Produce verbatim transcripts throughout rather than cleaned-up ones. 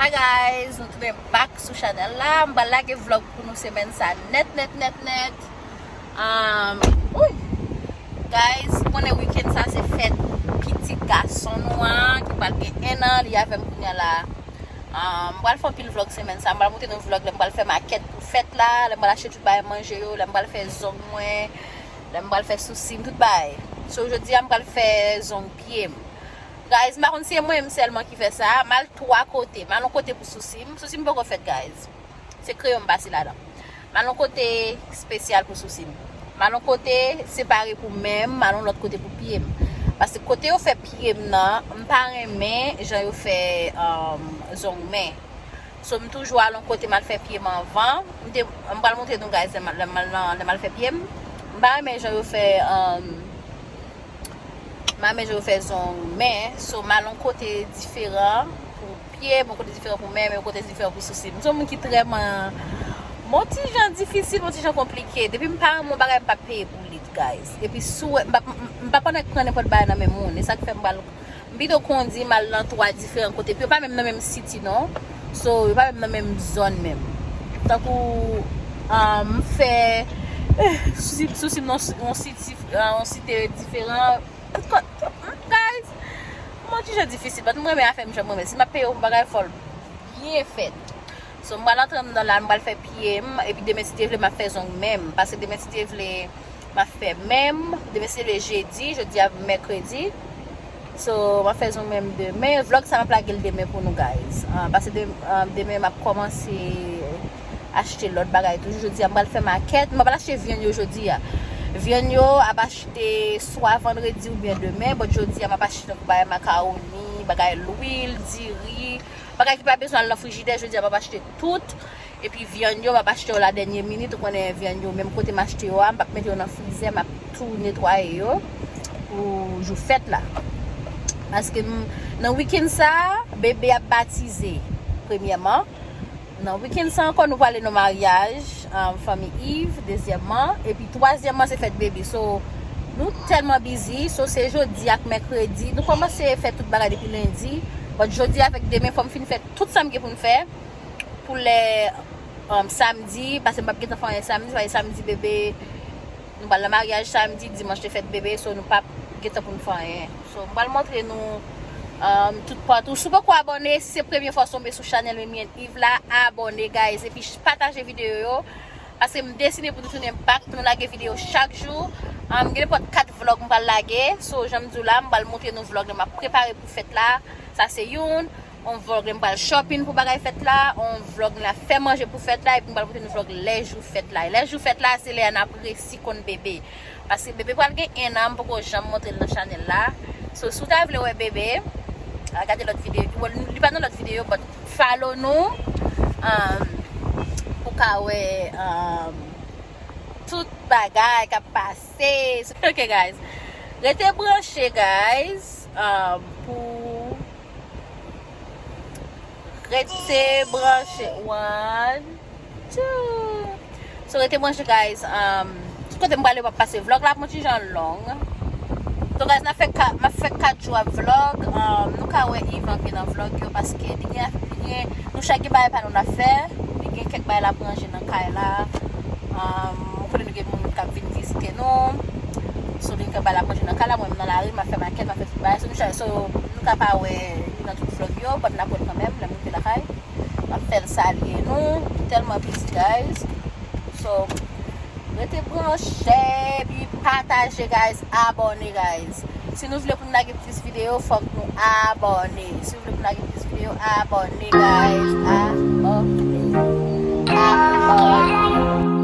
Hi guys, nou tounen back sou chanèl la. M pral lage vlog pou nou semèn sa nèt, nèt, nèt, nèt. Um, ui. Guys, ou konnen wikenn sa se fèt pitit gason nou an, ki pral gen enn an, li avè m kounye a la. Um, m pral fè anpil vlog semèn sa. M pral montre nou vlog lè m pral fè makèt pou fèt la, lè m pral achte tout bagay manje yo, lè m pral fè zong mwen, lè m pral fè sousi m, tout bagay. So, jodi a m pral fè zong pye m. Guys, m pa konn si se mwen menm sèlman ki fè sa. M al twa kote. M al yon kote pou sousi m. Sousi m poko fèt, guys. Se kreyon m pase ladan. M al yon kote espesyal pou sousi m. M al yon kote separe pou men m. M al yon lòt kote pou pye m. Paske kote yo fè pye m nan, m pa renmen jan yo fè, um, zong men. So, m toujou al yon kote m al fè pye m anvan. M te, m pral montre nou, guys, lè m al, lè m al nan, lè m al fè pye m. M pa renmen jan yo fè, um, m pa renmen jan yo fè zong men. So, m al yon kote diferan pou pye m, yon kote diferan pou men m, yon kote diferan pou sousi m. M se yon moun ki trè man, m on ti jan difisil, m on ti jan konplike. Depi m pa renmen yon bagay, m p ap peye pou li, guys. Epi si w wè, m p ap, m, m p ap annik pran nenpòt bagay nan men moun. E sa k fè m pral M pito kondi m al nan twa diferan kote. Epi yo pa menm nan menm city non. So, yo pa menm nan menm zòn menm. Tankou, ah, m fè, eh, sousi, sousi m nan yon city, ah, yon site diferan. Tout kò-, guys, m on ti jan difisil, but m renmen afè m jan m renmen. Si m ap peye yon bagay, fò l byen fèt. So, m pral antre anndan la, m pral fè pye m, epi demen si Dye vle, m ap fè zong men m. Paske demen si Dye vle, m ap fè men m. Demen si Dye vle jedi, jodi a mèkredi. So, m ap fè zong men m demen. Vlog sa m ap lage l demen pou nou, guys. Ah, paske de-, ah, demen m ap kòmanse achte lòt bagay tou. Jodi a m pral fè makèt. M pa pral achte vyann yo jodi a. Vyann yo ap achte swa vandredi oubyen demen. But jodi a m ap achte tankou bagay makawoni, bagay lwil, diri. Bagay ki pa bezwen al nan frijidè, jodi a m ap achte tout. Epi vyann yo, m ap achte yo la dènye minit. Ou konnen vyann yo, menm kote m achte yo a, m p ap mete yo nan frizè, m ap tou netwaye yo pou jou fèt la. Paske m, nan wikenn sa, bebe ap batize, premyèman. Nan wikenn sa ankò, nou prale nan maryaj, um, fanmi Yves, dezyèmman. Epi twazyèmman, se fèt bebe. So, nou tèlman bizi. So, se jodi ak mèkredi. Nou kòmanse fè tout bagay depi lendi. But jodi avèk demen, fò m fin fè tout sa m gen pou m fè pou lè, um, samdi, paske m p ap gentan fè anyen samdi, paske samdi bebe, nou pral nan maryaj samdi, dimanch te fèt bebe, so nou p ap gentan pou n fè anyen. So, m pral montre nou, um, tout patou. Si w poko abòne, si se premye fwa w tonbe sou chanèl Mimi and Yves la, abòne, guys, epi ch-, pataje videyo yo, paske m deside pou nou tounen back, pou nou lage videyo chak jou. Um, gen nenpòt kat vlog m pral lage, so, jan m di w la, m pral montre nou vlog lè m ap prepare pou fèt la, sa se youn. On vlog lè m pral shopping pou bagay fèt la, on vlog lè m ap fè manje pou fèt la, epi m pral montre nou vlog lè jou fèt la. Lè jou fèt la, se lè a n ap resi konn bebe. Paske bebe pral gen enn an, m poko janm montre l nan chanèl la. So, si w ta vle wè bebe, ah, gade lòt videyo. Well, li pa nan lòt videyo, but follow nou, um, pou w ka wè, um, tout bagay k ap pase. Ok, guys. Rete branche, guys, um, pou Rete branche. One, two. So, rete branche, guys. Um, tout kote m prale, m ap pase vlog la, pou yon ti jan long. So, guys, n ap fè ka-, m ap fè kat jou ap vlog. Um, nou ka wè Yves antre nan vlog yo, paske li gen, li gen, nou chak gen bagay pa nou n ap fè. Li gen kèk bagay l ap ranje nan kay la. Um, ou konnen nou gen moun k ap vin vizite nou. So, li gen kèk bagay l ap ranje nan kay la, mwen, m nan lari, m ap fè makèt, m ap fè tout bagay. So, nou chak, so, nou ka pa wè li nan tout vlog yo, but n ap wè l kanmenm, lè m rive lakay. M ap fè l salye nou. Tèlman piti, guys. So, rete branche, epi pataje, guys, abòne, guys. Si nou vle pou n lage plis videyo, fòk nou abòne. Si nou vle pou n lage plis videyo, abòne, guys. Abòne. Abòne.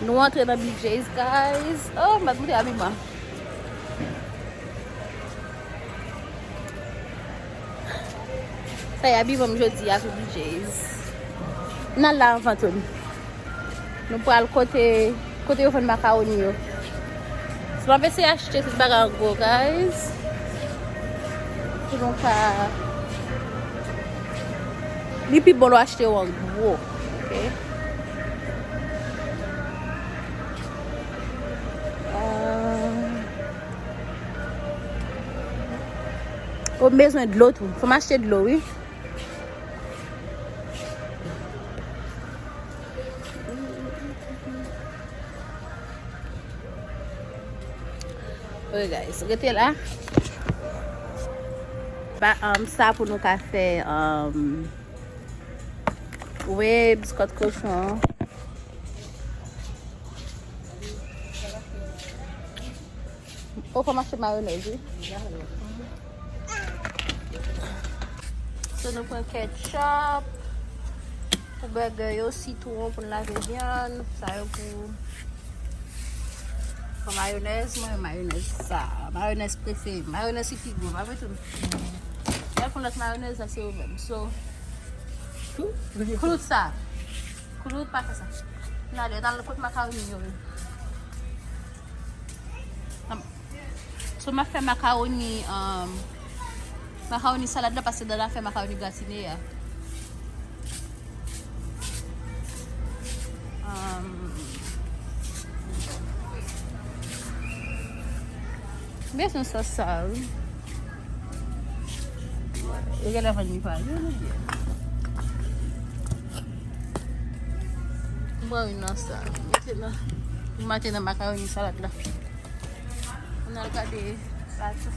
Nou antre nan B J's, guys. Oh, m pa t montre abiman. Sa e abiman m jodi a sou B J's. N al la anvan tou. Nou pral kote, kote yo vann makawoni yo. So, m ap eseye achte tout bagay an gwo, guys. Pou nou ka, li pi bon lè w achte yo an gwo. Ok. Euh, oh, m bezwen dlo tou. Fò m achte dlo, wi. Ok, guys, rete la. Ba, um, sa pou nou ka fè, um, ribs, kòt kochon. Ou fò m achte mayonèz, wi. So, nou pran ketchup pou bègè yo, sitwon pou n lave vyann, sa yo pou, pou mayonèz, mwen mayonèz sa, mayonèz prefere m, mayonèz ki pi gwo, pa vre tou. Lè pou lòt mayonèz la, se yo menm. So, klout sa, klout pa fè sa. N ale, n al kot makawoni yo ye. So, m ap fè makawoni, um, makawoni salad la, paske Dana fè makawoni gratine a. Um, m bezwen sòs sa, wi. Yo genlè vann li pa yo, nou byen. M pran youn nan sa. Mete nan, mete nan makawoni salad la. Ann al gade la tou.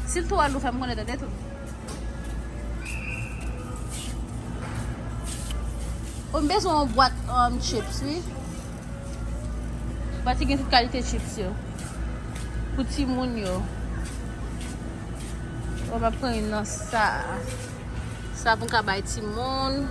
Si l twò lou, fè m konnen tande tou. O, m bezwen yon bwat, um, chips, wi. Bwat ki gen tout kalite chips yo. Pou timoun yo. O, m ap pran youn nan sa. Sa pou n ka bay timoun.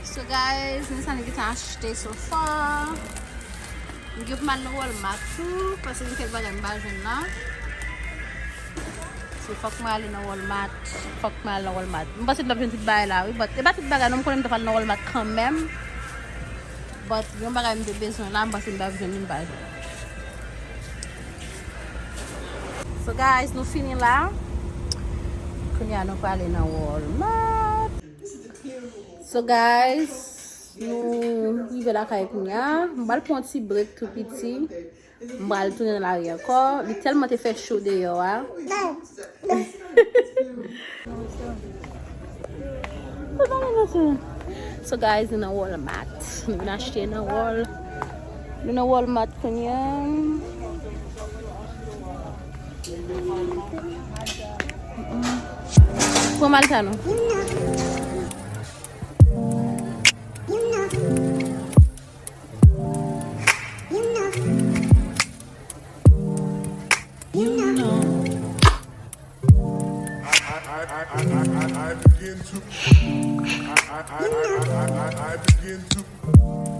So guys, men sa nou gentan achte so far. M gen pou m al nan Walmart tou, paske gen kèk bagay m pa jwenn la. So, fòk mwen ale nan Walmart. Fòk mwen al nan Walmart. M panse m t ap jwenn tout bagay la, wi. But, e pa tout bagay, non, m konnen m t ap al nan Walmart kanmenm. But, yon bagay m te bezwen la, m panse m t ap jwenn li, m pa jwenn. So, guys, nou fini la. Kounye a, nou prale nan Walmart. So, guys, nou rive lakay kounye a. M pral pran yon ti break tou piti. M pral tounen nan lari ankò. Li tèlman te fè cho deyò a. So, guys, nou nan Walmart. Nou vin achte nan Wal-, nou nan Walmart kounye a. Mm-mm. Pran Malta, non. You know. I, I, I, I, I, I, I begin to, I, I, I, I, I, I, I begin to